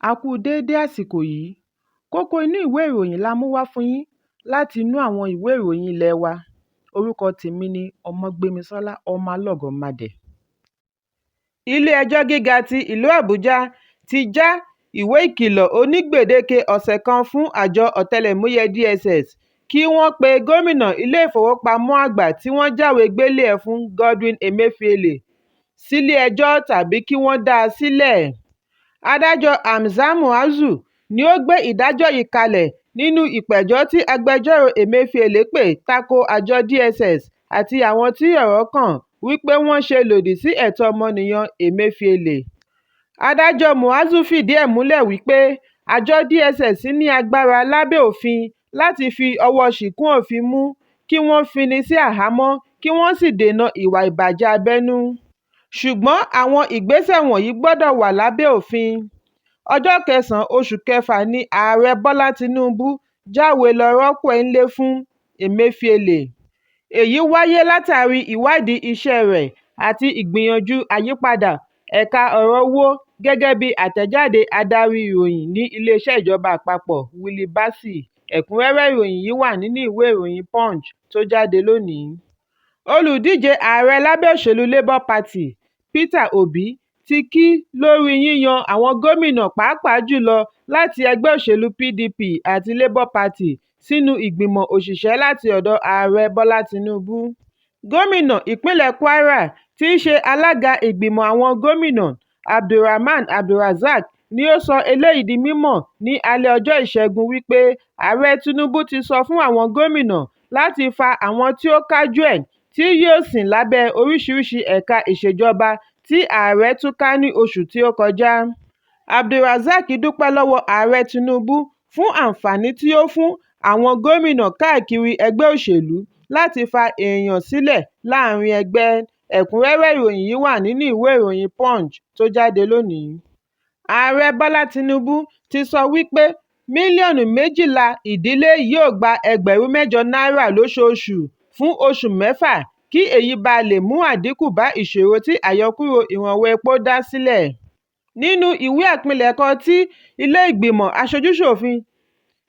A kú déédé àsìkò yìí. Kókó inú ìwé ìròyìn la mú wá fún yín láti inú àwọn ìwé ìròyìn ilé wa. Orúkọ tèmi ni Ọmọgbémisọ́lá Ọmọlọ́gọ̀mádẹ. Ilé-ẹjọ́ gíga ti ìlú Àbújá ti já ìwé ìkìlọ̀ onígbèdéke ọ̀sẹ̀ kan fún àjọ ọ̀tẹlẹ̀múyẹ́ DSS kí wọ́n pe gómìnà ilé-ìfowópamọ́ àgbà tí wọ́n jáwèé gbélé ẹ̀ fún Godwin Emefiele sílé-ẹjọ́ tàbí kí wọ́n dá a sílẹ̀. Adájọ́ Hamza Muazu ni ó gbé ìdájọ́ yìí kalẹ̀ nínú ìpẹ̀jọ́ tí agbẹjọ́rò Emefiele pè tako àjọ DSS àti àwọn tí ọ̀rọ̀ kàn wípé wọ́n ṣe lòdì sí ẹ̀tọ́ ọmọnìyàn Emefiele. Adájọ́ Muazu fìdí ẹ̀ múlẹ̀ wípé àjọ DSS ní agbára lábẹ́ òfin láti fi ọwọ́ ṣìkún òfin mú kí wọ́n fini sí àhámọ́ kí wọ́n sì dènà ìwà ìbàjẹ́ abẹ́nú. Ṣùgbọ́n àwọn ìgbésẹ̀ wọ̀nyí gbọdọ̀ wà lábẹ́ òfin. Ọjọ́ kẹsàn-án oṣù kẹfà ní Ààrẹ Bọ́lá Tinubu jáwèé lọ-rọ́kùn-ún-ẹ̀ńlé fún Emefiele. Èyí wáyé látàrí ìwádìí iṣẹ́ rẹ̀ àti ìgbìyànjú àyípadà ẹ̀ka ọ̀rọ̀ owó gẹ́gẹ́ bí àtẹ̀jáde adarí ìròyìn ní ilé-iṣẹ́ ìjọba àpapọ̀ Willie Bassey. Ẹ̀kúnrẹ́rẹ́ ìròyìn yìí wà nínú ìwé ìròyìn Punch tó jáde lónìí. Olùdíje ààrẹ lábẹ́ òṣèlú Labour Party, Peter Obi, ti kí lórí yíyan àwọn gómìnà pàápàá jùlọ láti ẹgbẹ́ òṣèlú PDP àti Labour Party sínú ìgbìmọ̀ òṣìṣẹ́ láti ọ̀dọ̀ Ààrẹ Bọ́lá Tinubu. Gómìnà ìpínlẹ̀ Kwara tí í ṣe alága ìgbìmọ̀ àwọn gómìnà, AbdulRahman AbdulRazaq ni ó sọ eléyìí di mímọ̀ ní alẹ́ ọjọ́ Ìṣẹ́gun wípé Ààrẹ Tinubu ti sọ fún àwọn gómìnà láti fa àwọn tí ó kájú ẹ̀ tí yóò sìn lábẹ́ oríṣiríṣi ẹ̀ka ìṣèjọba tí ààrẹ tú ká ní oṣù tí ó kọjá. AbdulRazaq dúpẹ́ lọ́wọ́ Ààrẹ Tinubu fún àǹfààní tí ó fún àwọn gómìnà káàkiri ẹgbẹ́ òṣèlú láti fa èèyàn sílẹ̀ láàrin ẹgbẹ́. Ẹ̀kúnrẹ́rẹ́ ìròyìn yìí wà nínú ìwé ìròyìn Punch tó jáde lónìí. Ààrẹ Bọ́lá Tinubu ti sọ wípé mílíọ̀nù 12 ìdílé yóò gba ẹgbẹ̀rún mẹ́jọ náírà lóṣooṣù fún oṣù mẹ́fà kí èyí ba lè mú àdínkù bá ìṣòro tí àyọkúrò ìrànwọ́ epo dá sílẹ̀. Nínú ìwé àpilẹ̀kọ tí ilé ìgbìmọ̀ aṣojú-ṣòfin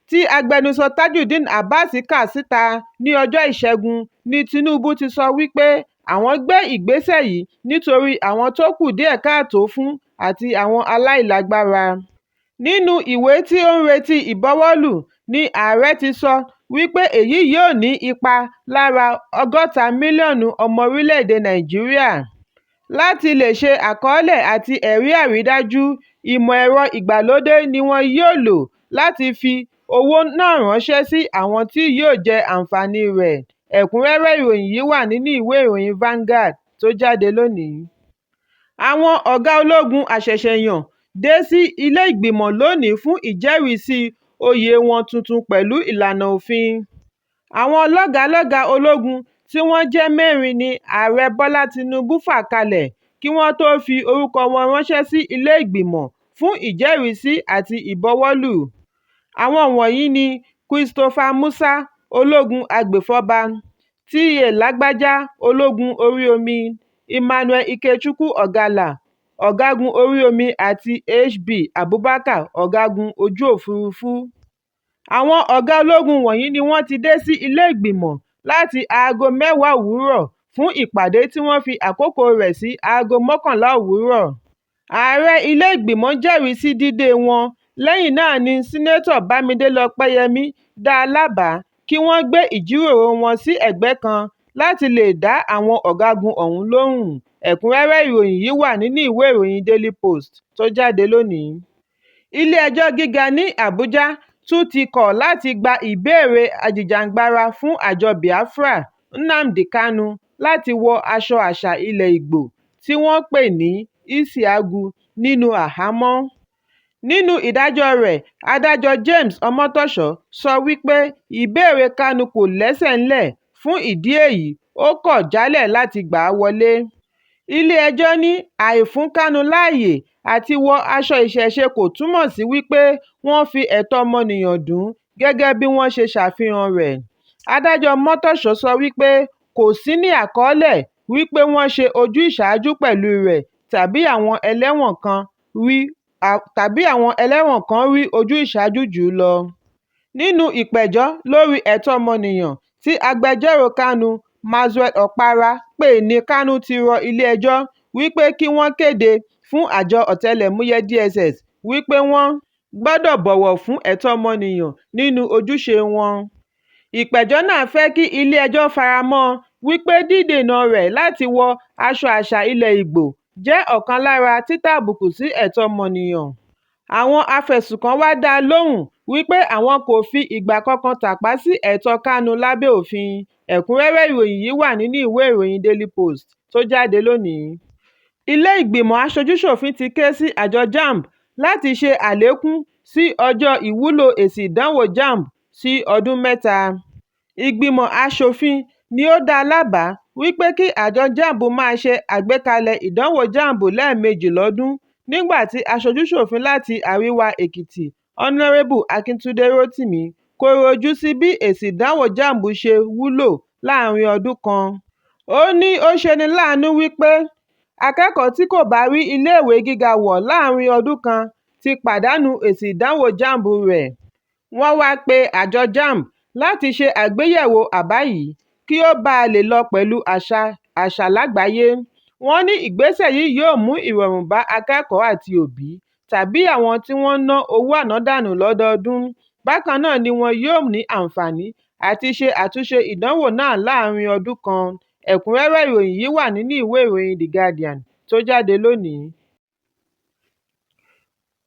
tí agbẹnusọ Tajudeen Abbas kà síta ní ọjọ́ Ìṣẹ́gun ní Tinubu ti sọ wípé àwọn gbé ìgbésẹ̀ yìí nítorí àwọn tó kù díẹ̀ káàtó fún àti àwọn aláìlágbára. Nínú ìwé tí ó ń retí ìbuwọ́lù ní ààrẹ ti sọ wípé èyí yóò ní ipa lára 60 mílíọ̀nù ọmọ orílẹ̀-èdè Nàìjíríà. Láti lè ṣe àkọọ́lẹ̀ àti ẹ̀rí àrídájú, ìmọ̀ ẹ̀rọ ìgbàlódé ni wọn yóò lò láti fi owó náà ránṣẹ́ sí àwọn tí yóò jẹ àǹfààní rẹ̀. Ẹ̀kúnrẹ́rẹ́ ìròyìn yìí wà nínú ìwé ìròyìn Vanguard tó jáde lónìí. Àwọn ọ̀gá ológun àṣẹ̀ṣẹ̀yàn dé sí ilé ìgbìmọ̀ lónìí fún ìjẹ́rìísí oyè wọn tuntun pẹ̀lú ìlànà òfin. Àwọn lọ́gàálọ́gàá ológun tí wọ́n jẹ́ mẹ́rin ni Ààrẹ Bọ́lá Tinubu fà kalẹ̀ kí wọ́n tó fi orúkọ wọn ránṣẹ́ sí ilé ìgbìmọ̀ fún ìjẹ́rìísí àti ìbuwọ́lù. Àwọn wọ̀nyí ni Christopher Musa (ológun agbèfọ́ba), T.A. Lagbaja (ológun orí omi), Emmanuel Ikechukwu Ogalla (ọ̀gágun orí omi) àti H.B. Abubakar (ọ̀gágun ojú òfuurufú). Àwọn ọ̀gá ológun wọ̀nyí ni wọ́n ti dé sí ilé ìgbìmọ̀ láti aago mẹ́wàá òwúrọ̀ fún ìpàdé tí wọ́n fi àkókò rẹ̀ sí aago mọ́kànlá òwúrọ̀. Ààrẹ ilé ìgbìmọ̀ jẹ́rìí sí dídé wọn, lẹ́yìn náà ní Sínátọ̀ Bámidélé Ọpẹ́yẹmí dá lábàá kí wọ́n gbé ìjíròrò wọn sí ẹ̀gbẹ́ kan láti lè dá àwọn ọ̀gágun ọ̀hún lóhùn. Ẹ̀kúnrẹ́rẹ́ ìròyìn yìí wà nínú ìwé ìròyìn Daily Post tó jáde lónìí. Ilé-ẹjọ́ gíga ní Àbújá tún ti kọ̀ láti gba ìbéèrè ajìjàngbara fún àjọ Biafra, Nnamdi Kanu, láti wọ aṣọ àṣà ilẹ̀ Ìgbò tí wọ́n ń pè ní "Isiagu" nínú àhámọ́. Nínú ìdájọ́ rẹ̀, Adájọ́ James Omotosho sọ wípé ìbéèrè Kanu kò lẹ́sẹ̀ nílẹ̀, fún ìdí èyí ó kọ̀ jálẹ̀ láti gbà á wọlé. Ilé ẹjọ́ ní àìfún Kanu láyè àti wọ aṣọ ìṣẹ̀ṣe kò túmọ̀ sí wípé wọ́n fi ẹ̀tọ́ ọmọnìyàn dù ú gẹ́gẹ́ bí wọ́n ṣe ṣàfihàn rẹ̀. Adájọ́ Omotosho sọ wípé kò sí ní àkọọ́lẹ̀ wípé wọ́n ṣe ojúsàájú pẹ̀lú rẹ̀ tàbí àwọn ẹlẹ́wọ̀n kan rí àwọn ẹlẹ́wọ̀n kan rí ojúsàájú jù ú lọ. Nínú ìpẹ̀jọ́ lórí ẹ̀tọ́ ọmọnìyàn tí agbẹjọ́ròo Kanu, Maxwell Opara pè ní Kanu ti rọ ilé ẹjọ́ wípé kí wọ́n kéde fún àjọ ọ̀tẹlẹ̀múyẹ́ DSS wípé wọ́n gbọdọ̀ bọ̀wọ̀ fún ẹ̀tọ́ ọmọnìyàn nínú ojúṣe wọn. Ìpẹ̀jọ́ náà fẹ́ kí ilé ẹjọ́ faramọ́ ọn wípé dídènà rẹ̀ láti wọ aṣọ àṣà ilẹ̀ Ìgbò jẹ́ ọ̀kan lára "títàbùkù sí ẹ̀tọ́ ọmọnìyàn". Àwọn afẹ̀sùnkàn wá dá lóhùn wípé àwọn kò fi ìgbà kankan tàpá sí ẹ̀tọ́ Kanu lábẹ́ òfin. Ẹ̀kúnrẹ́rẹ́ ìròyìn yìí wà nínú ìwé ìròyìn Daily Post tó jáde lónìí. Ilé ìgbìmọ̀ aṣojú-ṣòfin ti ké sí àjọ JAMB láti ṣe àlékún sí ọjọ́ ìwúlò èsì ìdánwò JAMB sí ọdún mẹ́ta. Ìgbìmọ̀ aṣòfin ni ó dá lábàá wípé kí àjọ JAMB máa ṣe àgbékalẹ̀ ìdánwò JAMB lẹ́ẹ̀mejì lọ́dún nígbà tí aṣojú-ṣòfin láti Àríwá Èkìtì Honorable Akintunde Rotimi kọ̀rọ̀ ojú sí bí èsì ìdánwò JAMB ṣe wúlò láàárín ọdún kan. Ó ní ó ṣeni láàánú wípé akẹ́kọ̀ọ́ tí kò bá rí iléèwé gíga wọ̀ láàárín ọdún kan ti pàdánù èsì ìdánwò JAMB rẹ̀. Wọ́n wá pe àjọ JAMB láti ṣe àgbéyẹ̀wò àbá yìí kí ó ba lè lọ pẹ̀lú àṣà lágbàáyé. Wọ́n ní ìgbésẹ̀ yìí yóò mú ìrọ̀rùn bá akẹ́kọ̀ọ́ àti òbí tàbí àwọn tí wọ́n ń ná owó ànádànù lọ́dọọdún, bákan náà ni wọn yóò ní àǹfààní àti ṣe àtúnṣe ìdánwò náà láàárín ọdún kan. Ẹ̀kúnrẹ́rẹ́ ìròyìn yìí wà nínú ìwé ìròyìn The Guardian tó jáde lónìí.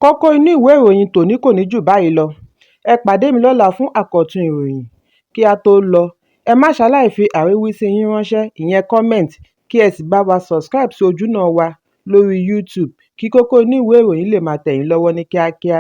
Kókó inú ìwé ìròyìn tòní kò ní jù báyìí lọ. Ẹ pàdé mi lọ́la fún àkọ́tún ìròyìn. Kí á tó lọ, ẹ má ṣaláì fi àríwísí yín ránṣẹ́ ìyẹn comment kí ẹ sì bá wa subscribe sí ojúnà wa lórí YouTube kí kókó inú ìwé ìròyìn lè máa tẹ̀ yín lọ́wọ́ ní kíákíá.